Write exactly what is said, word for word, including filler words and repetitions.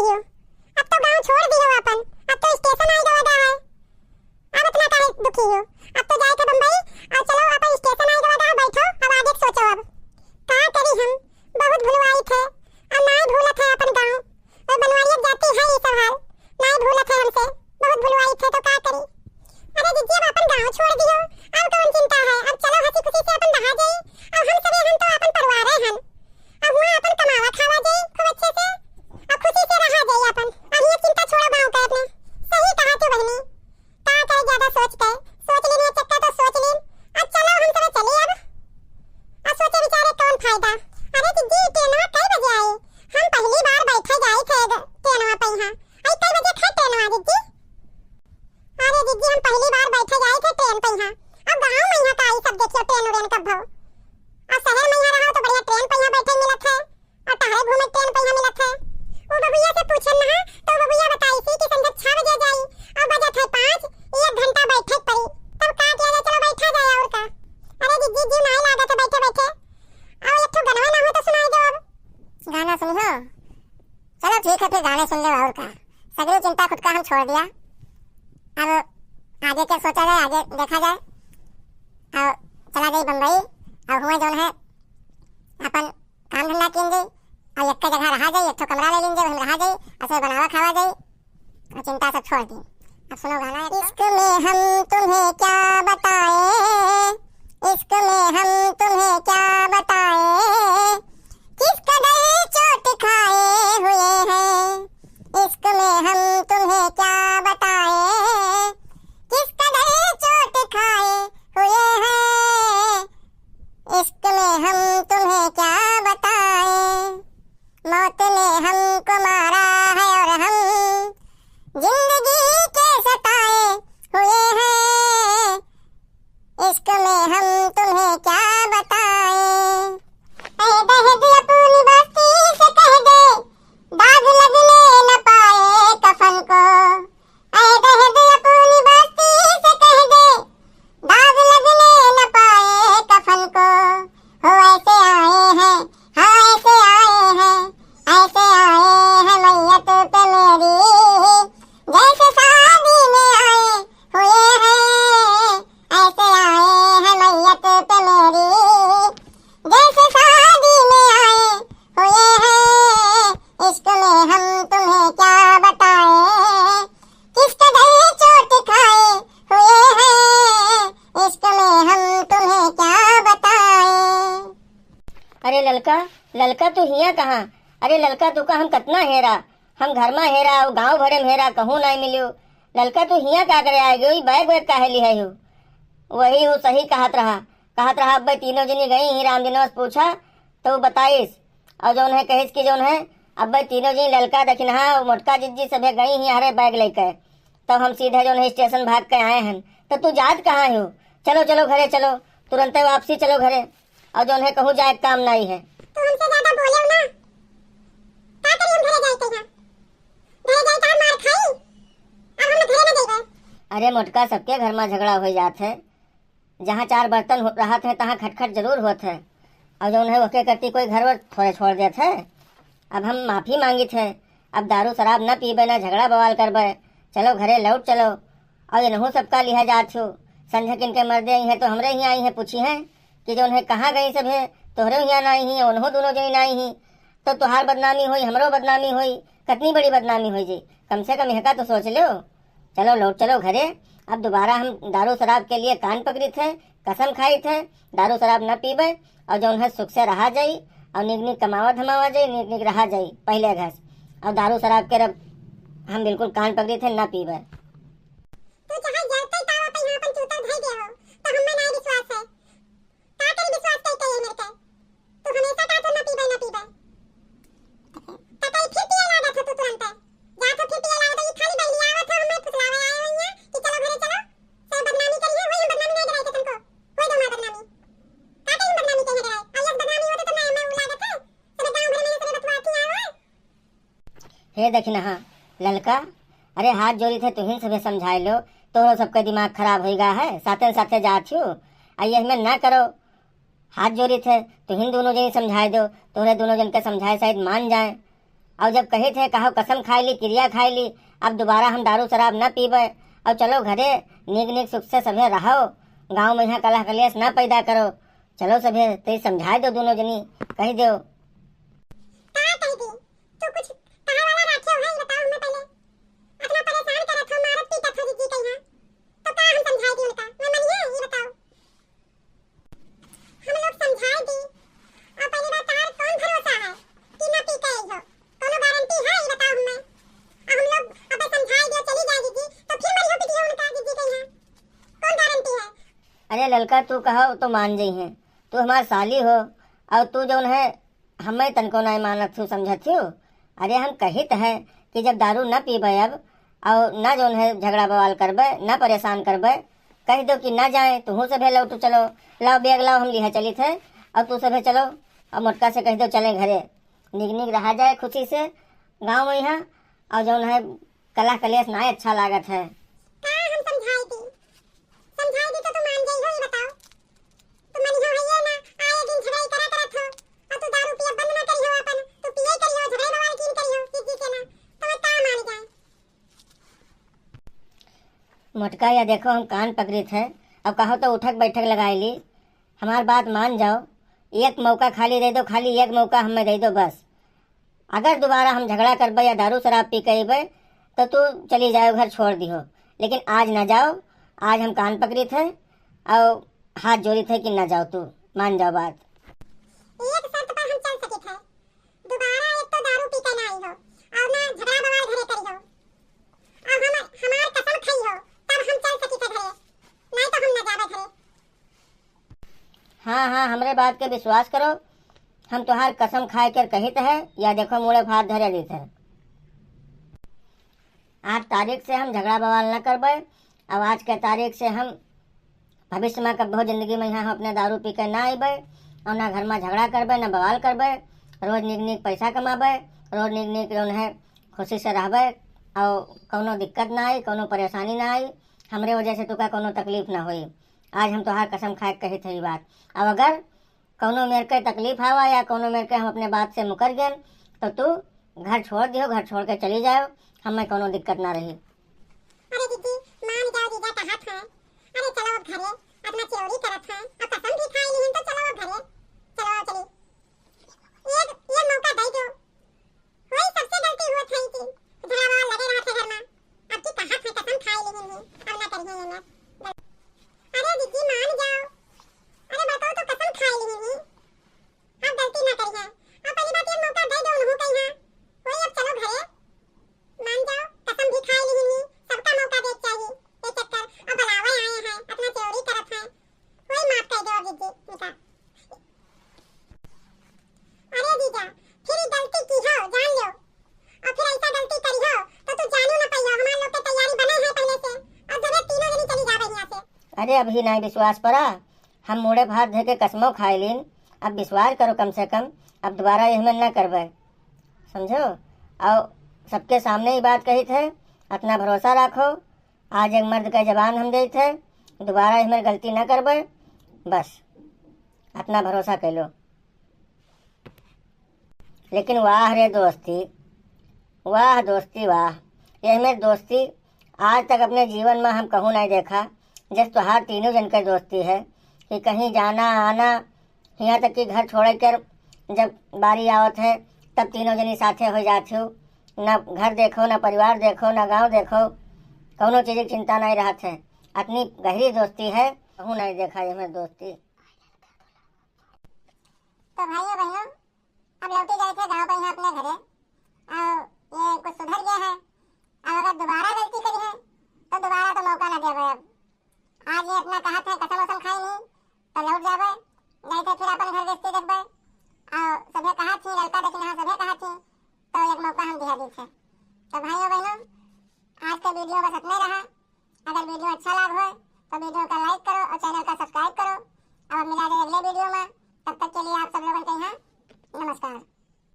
अब तो गाँव छोड़ दियो अपन, अब तो स्टेशन आइ गवा गा है। अब इतना काहे दुखी हो? अब तो जाए के बम्बई, और चलो अपन स्टेशन आइ गवा गा, बैठो, अब आगे के सोचो अब। का करी हम, बहुत भुलवाई थे, और नाई भूलत है अपन गाँव। वो बनवारिया जाति है ये सब हाल, नाई भूलत है हमसे, बहुत भुलवाई थे तो का करी। अरे जिज्जी, अब अपन गाँव छोड़ दियो, अब कौन चिंता है? अब चलो हँसी खुशी से अपन रहा जाई। अब हम सबे, हम तो अपन परिवार है हन, अब हुआँ अपन कमावा खावा जाई खूब अच्छे से, अब खुशी से रहा जाई अपन। अब ये चिंता छोड़ो गाँव के अपने। सही कहा तू बहनी, का करे ज्यादा सोच के, सोच लेनी है चक्का तो सोच लेन। अब चलो हम सबे चली अब, अब सोचे विचारे कौन फायदा। अरे जिज्जी, ट्रेनवा कई बजे आई? हम पहली बार बैठे जाई थे ट्रेनवा पे यहाँ। आई कई बजे थे ट्रेनवा जिज्जी? अरे जिज्जी, हम पहली बार बैठे जाई थे ट्रेन पे यहाँ। अब गाँव में यहाँ का आई सब देखियो ट्रेन उरेन कब भव। अब शहर में यहाँ रहो तो बढ़िया ट्रेन पे यहाँ बैठे मिलत है, और तहरे घूमे ट्रेन पे यहाँ मिलत है। वो बबुआ से पूछन ना, तो बबुआ बताई सी कि संझा छह बजे जाई, और बजत है पाँच, एक घंटा बैठे के पड़ी। तब का किया जाए, चलो बैठा जाए और का। अरे जिज्जी, जीव नाई लागत है बैठे बैठे। अब एक ठो गनवा ना हो तो सुनाई दो अब। गाना सुनी हो? चलो ठीक है, फिर गाने सुन ले और का। सगरी चिंता खुद का हम छोड़ दिया। अब आगे के सोचा जाए, आगे देखा जाए। और चला जाई बम्बई, और हुआ जौन है अपन काम धंधा कीन जाई, और एक जगह रहा जाई, एक ठो कमरा ले लीन जाई, वहीं रहा जाई, ऐसे बनावा खावा जाई, और चिंता सब छोड़ दी। अब सुनो गाना। इश्क में हम तुम्हें क्या बताएं, इश्क में हम तुम्हें क्या बताएं, किस कदर चोट खाए हुए हैं। इश्क में हम तुम्हें क्या बताएं, किस कदर चोट खाए हुए हैं। इश्क में हम तुम्हें क्या बताएं, मौत ने हमको मारा है और हम जिंदगी के सताए हुए हैं। इश्क में हम तुम्हें क्या बताएं। ऐ दहद अपनी बस्ती से कह दे, दाग लगने न पाए कफन को। ऐ दहद अपनी बस्ती से कह दे, दाग लगने न पाए कफन को। हो ऐसे आए हैं, हाँ ऐसे आए हैं, ऐसे आए हैं मैयत पे मेरी, जैसे शादी में आए हुए हैं। ऐसे आए हैं मैयत पे मेरी, जैसे शादी में आए हुए हैं। इश्क में हम तुम्हें क्या बताएं, किस कदर चोट खाए हुए हैं। इश्क में हम तुम्हें क्या बताएं। अरे ललका, ललका तू हियाँ कहाँ? अरे ललका तू का हम कतना हेरा, हम घर मा हेरा, अउ गाँव भरे में हेरा, कहूँ नाई मिल्यो। ललका तू हियाँ का करे आए गयो, ई बैग वैग काहे लिहे हो? वही हूँ सही कहत रहा, कहत रहा, अब्बे तीनों जनी गई ही, रामदिनवा से पूछा, तो बताइस, और जौन है कहिस कि जौन है, अब्बे तीनों जनी ललका दखिनहा, मोटका जिज्जी सभे गई ही, हरे बैग लेके। तब हम सीधे जौन है स्टेशन भाग के आए हैं। तो तू जात कहाँ हो? चलो, चलो घरे चलो, तुरंते वापसी चलो घरे। और जौन है कहूँ जाए के काम नाई है। तू हमसे ज्यादा बोले ना। का करी हम घरे जाए के यहाँ? घरे जाए का मार खाई? अब हम घरे ना जाइबे। अरे मोटका, सबके घर मा झगड़ा हो जात है। जहाँ चार बर्तन हो, रहत है, तहाँ खटखट जरूर होत है। और जौन है ओके करती कोई घर वर थोड़े छोड़ देत है। अब हम माफी मांगित है, अब दारू शराब न पीबे, न झगड़ा बवाल करबे, चलो घरे लौट चलो। और इनहू सबका लिहा जात हो, संझा किन के मर्दे आई हैं तो हमरे हियाँ आई हैं, पूछी हैं कि जौन है कहाँ गई सब है, तोहरे हियाँ ना आई ही, उनहू दोनों जनी ना आई ही, तो तोहार बदनामी होई, हमरो बदनामी होई, कतनी बड़ी बदनामी होई जी। कम से कम यहका तो सोच लो। चलो लौट चलो घरे। अब दोबारा हम दारू शराब के लिए कान पकड़ी थे, कसम खाई थे, दारू शराब न पीबे और जौन है सुख से रहा जाई और नीक नीक कमावा धमावा जाई, नीक नीक रहा जाई पहले घस। और दारू शराब के रब हम बिल्कुल कान पकड़ी थे, न पीबे। तू चाहे जलते तावा पे यहाँ अपन चूतर धई दे हो, तो हमें ना विश्वास है। का करी विश्वास कई कई मेरे के? तू हमेशा का तो ना पीबे, ना पीबे। त कई फिर पिए लागत हो तू तुरंते। जा तो फिर पिए लागत हो, ये खाली बहली आवत हो, हमें फुसलावे आए हुई हैं कि चलो घरे चलो। सब बदनामी करी है, वही हम बदनामी नहीं डराई थे तुमको। कोई दो मार बदनामी। का करी हम बदनामी कहीं डराए? अब यस बदनामी होते तो मैं, मैं वो लागत है। सब गाँव भर में सब बतवाती आए हुए। हे दखिनहा, ललका, अरे हाथ जोड़ी थे, तुहिन सभे समझाए लो, तोहरो सबके दिमाग खराब होई गा है, साथे साथे जात हो, आ ये में ना करो। हाथ जोड़ी थे, तुहिन दोनों जनी समझाए दो, तोहरे दोनों जन के समझाए शायद मान जाए। अउर जब कहित है, कहो कसम खाइ ली, किरिया खाइ ली, अब दुबारा हम दारू शराब न पीबे, अउर चलो घरे, नीक नीक सुख से सभे रहो, गाँव में यहाँ कलह कलेश न पैदा करो। चलो सभे, तई समझाइ दो दुनो जनी, कहि देउ। का कहि दी? तू कुछ कहे वाला राखे हो, ई बताओ हमें पहिले। अतना परेशान करत हो, मारत पीटत हो जिज्जी के यहाँ, तो का हम समझाइ दी उनका? मैं मनिए, ई बताओ। हम लोग समझाइ दी, अउर पहली बात, तोहार कौन भरोसा है कि ना पी के आई हो? कौनो गारंटी है, ई बताओ हमें। अब हम लोग अबे समझाइ दिया, चली जाए जिज्जी, तो फिर मरियो पिटियो उनका जिज्जी के यहाँ, कौन गारंटी है? अरे ललका, तू कहो तो मान जइहें, तू हमार साली हो, अउर तू जौन है, हमें तनको नाहीं मानत हू, समझत हू। अरे हम कहित है कि जब दारू न पीबे अब, अउर न जौन है झगड़ा बवाल करबे, न परेशान करबे, कहि देउ कि न जाए, तुहू सभे लौटू चलो, लाओ बैग लाओ, हम लिहे चलित है, अउर तू सभे चलो, अउर मोटका से कहि देउ चले घरे, नीक नीक रहा जाए खुशी से गाँव में यहाँ, अउर जौन है कलह कलेश नाहीं अच्छा लागत है। का हम समझाइ दी? समझाइ दी तो तू मान जाई हो, ई बताओ। तू मनिहो हइये ना, आए दिन झगड़ाई करा करत हो। अउर तू दारू पिए बंद ना करिहो अपन, तू पिए करिहो, झगड़े बवाल कीन करिहो, जिज्जी के ना। तो मैं का मान जाए? मोटका, या देखो हम कान पकड़ित है, अब कहो तो उठक बैठक लगाइ ली, हमार बात मान जाओ, एक मौका खाली दइ दो, खाली एक मौका हमें दइ दो बस। अगर दुबारा हम झगड़ा करबे या दारू शराब पी के अइबे, तो तू चली जाओ, घर छोड़ दिहो, लेकिन आज ना जाओ। आज हम कान पकड़ित है अउर हाथ जोड़ित है कि ना जाओ, तू मान जाओ बात। एक शर्त पर हम चल सकित है, दुबारा एक तो दारू पी के ना आई हो, अउर ना झगड़ा बवाल घरे करी हो, अउर हम, हमार कसम खाई हो, तब हम चल सकित है घरे, नाहीं तो हम ना जाबे घरे। हाँ, हाँ, हमरे बात के विश्वास करो, हम तोहार कसम खाइ के कहित है, या देखो मुड़े फार धरे दित है। आज तारीख से हम झगड़ा बवाल न करबे, अब आज के तारीख से हम भविष्य में कबो जिंदगी में यहाँ हम अपने दारू पी के ना अइबे, अउर ना घर में झगड़ा करबे, ना बवाल करबे, रोज नीक नीक पैसा कमाबे, रोज नीक नीक जौन है खुशी से रहबे, अउर कौनो दिक्कत ना आई, कौनो परेशानी ना आई, हमरे वजह से तुका कौनो तकलीफ ना होई। आज हम तोहार कसम खाए के कहित है ई बात। अब अगर कौनो मेर के तकलीफ आवा या कौनो मेर के हम अपने बात से मुकर गए, तो तू घर छोड़ दियो, घर छोड़ के चली जाओ, हमें कौनो दिक्कत ना रही। अरे दीदी, मान जाओ, जीजा कहत है। अरे चलो अब घरे, अपना चोरी करत है, अब कसम भी खाई ली तो चलो अब घरे, चलो चली। ये, ये मौका दे दो। वही सबसे गलती हुआ था कि झगड़ा बवाल लगे रहा था घर में। अब की कहा था कसम खाई ली ही, अब ना करिए ये ना। अरे दीदी मान जाओ। अरे बताओ तो कसम खाई ली ही। अब गलती ना करिए। अब पहली बात ये मौका दे दो उन्हों कहीं है। वही अब चलो घरे। मान जाओ, कसम भी खाई ली ही, सबका मौका दे चाहिए। ये चक्कर, अब बुलावे आए हैं, अपना चोरी करत हैं। वही माफ कर दो अब दीदी, बेटा। अरे जीजा, फिर ई गलती की हो, जान लो। और फिर ऐसा गलती करी हो, तो तू जानू ना पाइयो, हमार लोग के तैयारी बने है पहले से, और जबे तीनों जनी चली जावे यहाँ से। अरे अभी नहीं विश्वास पड़ा, हम मुड़े भात धे के कसमो खाए लीन, अब विश्वास करो कम से कम, अब दोबारा ये हमें ना करबे, समझो? और सबके सामने ही बात कही थे, अपना भरोसा रखो, आज एक मर्द के जबान हम देत है, दोबारा हमें गलती ना करबे, बस अपना भरोसा कर लो। लेकिन वाह रे दोस्ती, वाह दोस्ती, वाह। ये मेरी दोस्ती आज तक अपने जीवन में हम कहूँ नहीं देखा, जस तोहार तीनों जन के दोस्ती है कि कहीं जाना आना, यहाँ तक कि घर छोड़े कर जब बारी आवत है, तब तीनों जनी साथे हो जात हो। ना घर देखो, ना परिवार देखो, ना गांव देखो, कौनो चीज की चिंता नहीं रहत है। इतनी गहरी दोस्ती है, कहूँ नहीं देखा ये मेरी दोस्ती। तो भाइयों बहनों, अब लौटी गए थे गांव पे यहाँ अपने घरे, और ये कुछ सुधर गया है। अब अगर दोबारा गलती करी है, तो दोबारा तो मौका ना देवे। अब आज ये अपना कहा थे कसम वसम खाई नहीं, तो लौट जावे, नहीं तो फिर अपन घर गृहस्थी देखबे। और सभे कहा थी, लड़का देखी ना, सभे कहा थी, तो एक मौका हम दिया दी थे। तो भाइयों बहनों, आज का वीडियो बस इतना रहा। अगर वीडियो अच्छा लाग हो, तो वीडियो का like करो और चैनल का subscribe करो। अब मिला जाए अगले वीडियो में, तब तक के लिए आप सब लोगन के यहाँ नमस्कार।